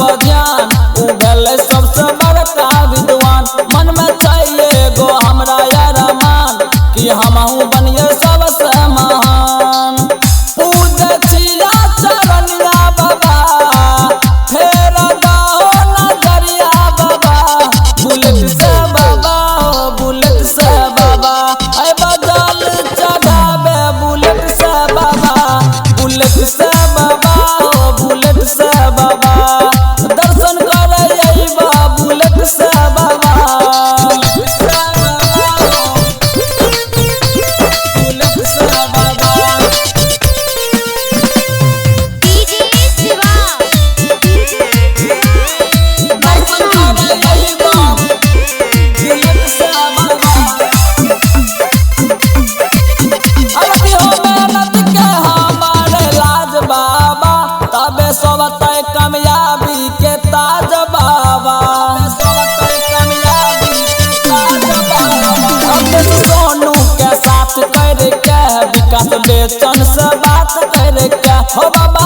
पर ध्यान, उ भेलै सबसे बड़का विद्वान। मन में चाहिए गो हमरा अरमान, कि हमहू बनिए सबसे महान। पूजै छिया चरनिया बाबा, फेर दहो नजरिया बाबा। बुलेट से बाबा हो, बुलेट से बाबा, ऐ बजल चढ़ाबे बुलेट से बाबा। बुलेट से बाबा हो, बुलेट से बाबा, दर्शन करे अइबा बुलेट से बाबा। बुलेट से बाबा, डीजे शिवा दर्शन करे अइबा बुलेट से बाबा। अरे हो मेहनत के हमारे लाज बाबा, तबे सोबतै कामयाबी के ताज बाबा। सोबतै कामयाबी के ताज बाबा। अवधेश सोनू के साथ करके, विकास बेचन से बात करके, हो बाबा।